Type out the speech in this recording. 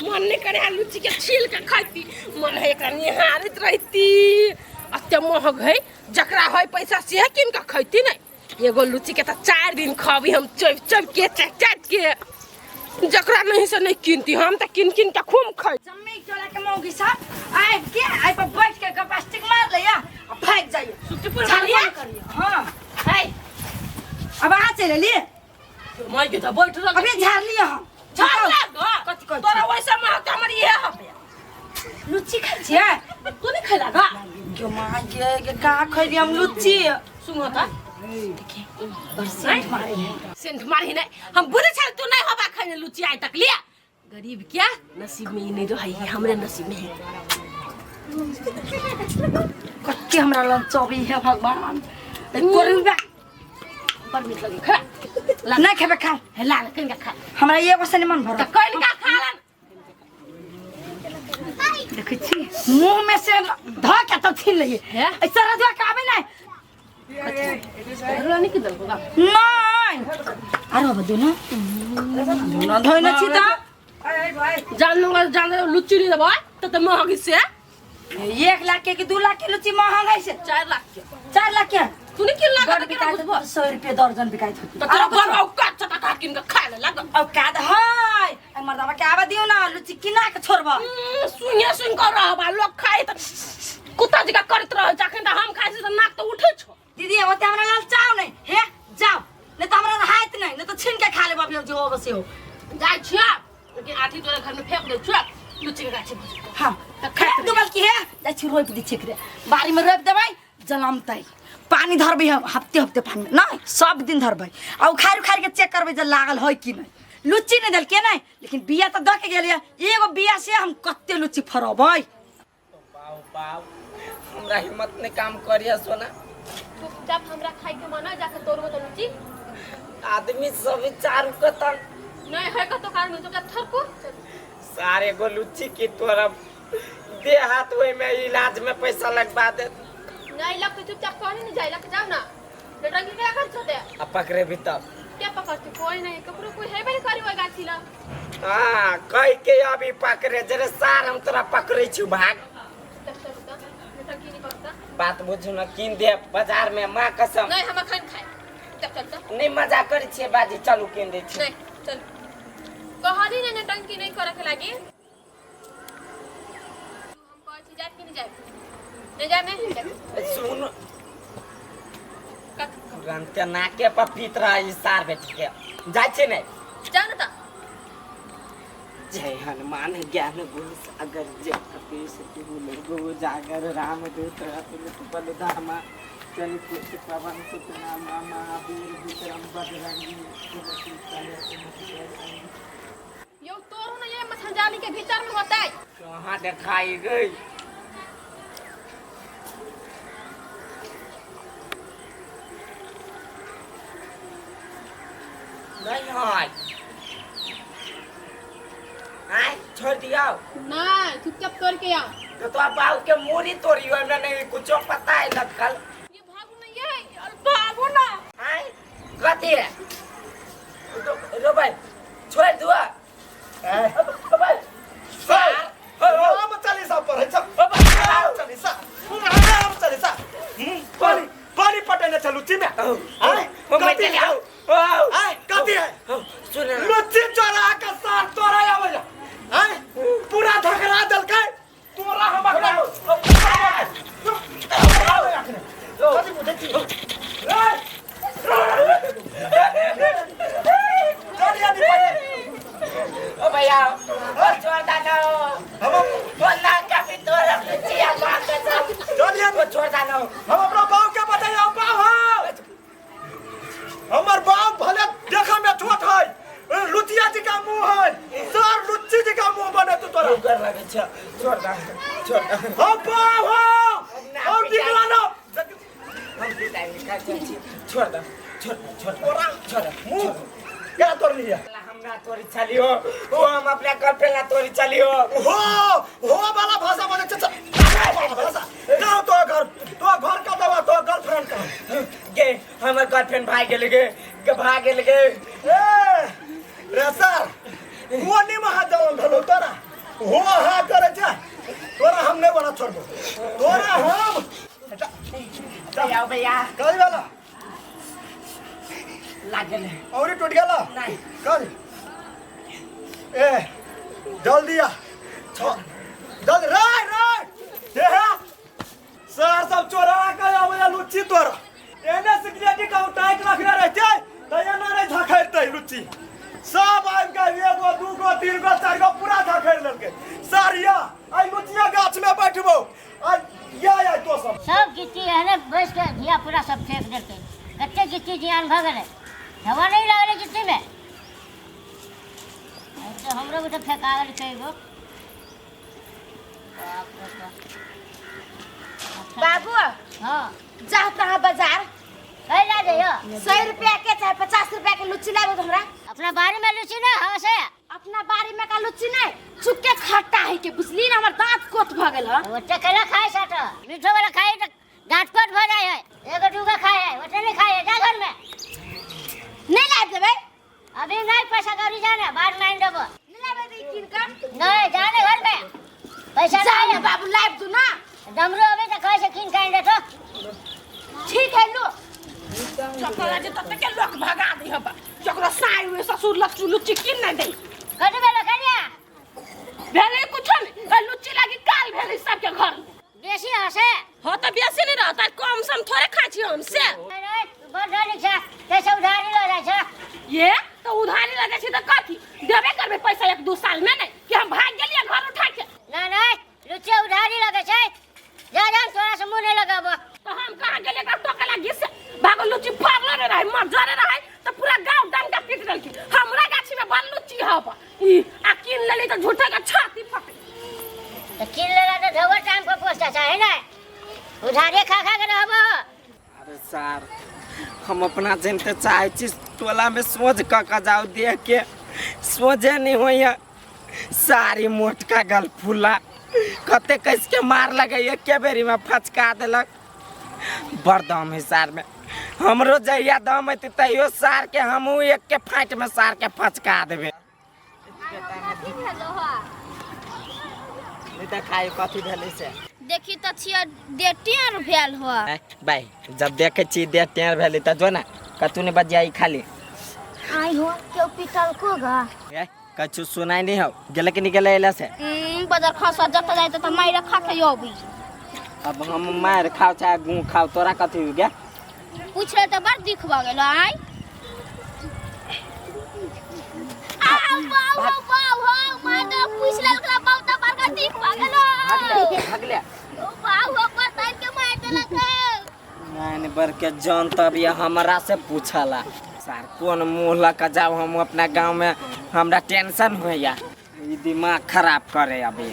मन नहीं करे है लुच्ची के छील के खाती, मन है एकरा निहारत रहती। अते महग है, जकरा है पैसा से किन के खैती नहीं। एगो लुच्ची के तो 4 दिन खबी हम चोप चोप के चाट चाट के, जकरा नहीं से नहीं किनती, हम तो किन किन के खूब खाई। जम्मी टोला के मौगी सब आबि के एहि पर बैठ के गपस्टिक मार लैया आ भागि जाइए। सुखीपुर झलिया? बंद करिए। हाँ, है। अब अहाँ चलि एलियै? मैं के तो बैठ रहल। अभी झाड़ लिअ हम। झाड़ लाग। कथी कहै छी? तोरा वैसे महक हमर इहे हबे। लुच्ची खाइ छियै? तू नहीं खैला गा? गे माँ गे, गे का खैलियै हम लुच्ची? सुन त। देखिए, बड़ सेंट मारै है। सेंट मारी नहीं, हम बुझै छल तू नहीं होबा खैने लुच्ची आइ तक लिया। गरीब क्या नसीब में ई नहीं रहै है, हमरे नसीब में है। कते हमरा लग चबी है भगवान। कोरुआ बड़ मीठ लगे खा। नहीं खेबे खा। हे लाल कनिका खा। हमरा एगो से नहीं मन भरल। त कनिका खा लन। देखै छी मुंह में से धऽ के तब छीन लइए। हे? ऐसा रजुआ के आबै नहीं। रजुआ नहीं की देलको गा? नहीं। आरो अब दुनो। दुनो धोइने छी त। जान लूंगा, जान लूंगा, लुच्ची नहीं देबो, त त महगी से। 1 लाख के कि 2 लाख के लुच्ची महंग है से? 4 लाख के। 4 लाख के? तू नहीं किन लाख बड़ के बिकाइत बुझबो? 100 रुपये दर्जन बिकाइत होतै। त तोरा बड़ औकात छ त का किन के खा ले लाग। औकात है। ए मर्दाबा के आबे दियौ ना, लुच्ची किना के छोड़ब? सुइए सुइन कर रहबा, लोग खाइ त कुत्ता जकाँ करैत रहै छै, अखन त हम खाइ छी त नाक त उठै छौ। दीदी, ओते हमरा लाल चाव नहीं। हे, जाओ। नहीं तो हमरा रहायत नहीं, नहीं तो छीन के खा लेब अभी जो होबे से हो। जाइ छियै, लेकिन आठी तोरे घर में फेंक दै छियै, लुच्ची के गाछी भऽ जेतौ। हाँ, त खाइत फेंक दू बल्कि हे, जाइ छी रोपि दै छियै एकरे। बाड़ी में रोपि देबै, जलमतै। पानी धरबै हम, हफ्ते हफ्ते पानी में। नहीं, सब दिन धरबै। आ उखाड़ि उखाड़ि के चेक करबै जे लागल है कि नहीं। लुच्ची नहीं देलकै नहीं, लेकिन बिया तऽ दऽ के गेलियै। एगो बिया से हम कते लुच्ची फरबै। बाउ बाउ, हमरा हिम्मत नहीं काम करिया सोना। चुपचाप हमरा खाई के मना जाके तोड़बो तो लुच्ची। आदमी सब चारू कतन। नहीं है कतो कारण में चुपचाप थरकू। सारे गो लुच्ची की तोरा दे हाथ ओय में इलाज में पैसा लगवा दे। नहीं लग तो चुपचाप कहने नहीं जाए, लग जाओ ना। डरंगी क्या कर छोटे? आ पकड़े भी तब। क्या पकड़ते? कोई नहीं, ककरो कोई है बड़ी करी वो गाछी ला। हाँ, कह के अभी पकड़े जरे सार हम तोरा पकड़े छु भाग। तब तब तब, नौटंकी नहीं करता। बात बुझू ना, कीन दे बाजार में माँ कसम। नहीं हम अखन खाए। तब चल तब। नहीं मजा करे छे बाजी, चलू कीन दे छी। नहीं चल। कहली नहीं नौटंकी नहीं करे के लागी। हम कहै छी जाए कि नहीं जाए? नहीं जाए नहीं जाए। सुन। कथी? तुरंत नाके पर पीत रहा ई सार बेटी के। जाय छे नहीं? जाओ ना त। जय हनुमान ज्ञान गुण सागर, जय कपीश तिहु लोक उजागर, राम दूत अतुलित बल धामा, चल कुछ पवन सुत नामा, महावीर विक्रम बजरंगी, कुमति कलह कुमति संगी। यो तोरू ना ये मछंजाली के भीतर में होता है। कहाँ दिखाई गई? नहीं है। आय छोड़ दिया। नहीं, चुपचाप तोड़ के आओ। तो तो आप आओ के मूरी तोड़ियो, हमरा नहीं कुछो पता है लटकल। ये भागो ना ये, और भागो ना। आय कथी है? रो भाई, छोड़ दुआ। भाई, सर, राम चालीसा पढ़ै छ। राम चालीसा, राम चालीसा। पानी, पानी पटेने छ लुच्ची में। आय, कथी है? आय, कथी है? सुन। लुच्ची चोरा के साथ तोरा आबै जा। आय, पूरा धकरा देलकै। तोरा हम अखने। कथी बुझै छी? चल यानी पानी। ओ भैया, ओ छोड़ दाना। हम ओ ना कभी तोरा लुच्ची आ मां कसम। चल यानी। ओ छोड़ दाना। हम अपना बाप के बताइए, बाप है। हमर बाप भले देखा में छोट है, लुचिया जी का मुंह है, सर लुच्ची जी का मुंह बने तू तोरा। कर लगे छ, छोड़ दा, छोड़ दा। हम बाप हो, और निकला ना। हम पिटाई निकाल छी, छोड़ दा, छोड़ दा, छोड़ दा, तोरा छोड़ दा। मुंह क्या तोड़ लिया? हम ना तोरी चलियो, वो हम अपना गर्लफ्रेंड ना तोरी चलियो। हो, हो वाला भाषा बोले, चल, चल। वाला भाषा। जाओ तो घर, तो घर का दवा, तो गर्लफ्रेंड का। गे, हमर गर्लफ्रेंड भाग गेल गे, गे भाग गेल गे। ए, रे सर, कोनी महा जलन भेलो तोरा? ए जल्दी आ, छ जल्दी राय राय। हे हे सर सब चोरा के आबै लुच्ची तोरा। एने सिक्योरिटी का टाइट रखने रहते त एना नहीं झखरतै लुच्ची। सब आबि के एगो दूगो तीन गो चारि गो पूरा झखरि लेलकै। सर या आई लुचिया गाछ में बैठबो आ या या तो सब सब गिट्टी एहने बैस के धिया पूरा सब फेंक देलकै। कते गिट्टी जियान भऽ गेलै, हवा नहीं लागलै गिट्टी में। तो हमरो भी तो फेंका गेल छै एगो। बाप रे बाप। बाबू हाँ जा तहाँ बाजार कैला जइयो? 100 रुपया के चाहे 50 रुपया के लुच्ची लाबो तो हमरा। अपना बाड़ी में लुच्ची ना हो से? अपना बाड़ी में का लुच्ची नहीं, चुक्के खट्टा है के बुझली ना, हमर दांत कोत भ गेल ह। ओते कैला खाय छ त? मीठो वाला खाय त दांत कोत भ जाय है। एगो दूगो खाय है, ओते नहीं खाय है, जा घर में। नहीं लाब देबै? अभी नहीं पैसा कौड़ी जाने, बाद में आनि देबो। नहीं लाबे दे किन का? नहीं, जाने घर में। पैसा जा नहीं ना बाबू लाब दू ना। डमरू अबे त कहै छै किन के आनि देतो। ठीक है लो। चकरा जे तते के लोक भगा दी हबा। जकरा साई हुए ससुर लच्चू लुच्ची किन नहीं दे। कथी भेलो कनिया? भेलै कुछो नहीं, ए लुच्ची लागी काल भेलै सबके घर में। बेसी हसे? हो त बेसी नहीं रहता, कम सम थोड़े खाइ छी हम से। अरे बड़ धनिक छ, पैसा उधारी लऽ जाइ छ। ये तो उधारी लगे छी त कथी देबे करबे पैसा एक दू साल में नहीं कि हम भाग गेलिए घर उठा के। ना नहीं, लुच्ची उधारी लगे छै। जा जा तोरा से मुँह नहीं लगाबो। तो हम कहाँ गेलिए एकरा टोके लागी से? भागो लुच्ची फड़लो नहीं रहे, मर जरे रहे तो पूरा गांव डंका पीट देलकी। हमरा गाछी में बड़ लुच्ची हब ई आ कीन लेली तो झूठे के छाती फटे। तो कीन लेला तो ढोबर टाइम पर पहुंचता छै है ना, उधारे खा खा के रहबो। अरे सर हम अपना जनते चाहे छी टोला में सोझ क के जाओ, देख के सोझे नहीं होइया। सारी मोटका गल फूला कते कस के मार लगे, एके बेरी में फचका देलक। बड़ दम है सार में, हमरो जहिया दम है तैयो सार के हमहू एक के फाट में सार के फचका देबे। नहीं त खाई कथी भेलै से? देखी त छियै देह भेल हो। भाई जब देखे छी देह टेर भेलै त जो ना कतू नहीं बजियाई खाली। आई हो क्यों पिटल को गा? ए कछु सुनाई नहीं हो, गेले कि नहीं गेले एला से? बदर खसवा जत जाय त मार खा के अबी। अब हम मार खाओ चाहे गू खाओ तोरा कथी हो गया? पूछ रहे त बड़ दुख भ गेल। आई आ बाऊ हो बाऊ हो मार तो पूछ लेलक बहुत बड़का दुख भ गेल। भाग ले। ओ बाऊ हो पर तार के मार देलक। नहीं बर के जान तब ये हमरा से पूछला सर कौन मुँह लग जाओ हम अपना गांव में, हमरा टेंशन होइया, ई दिमाग खराब करे अभी।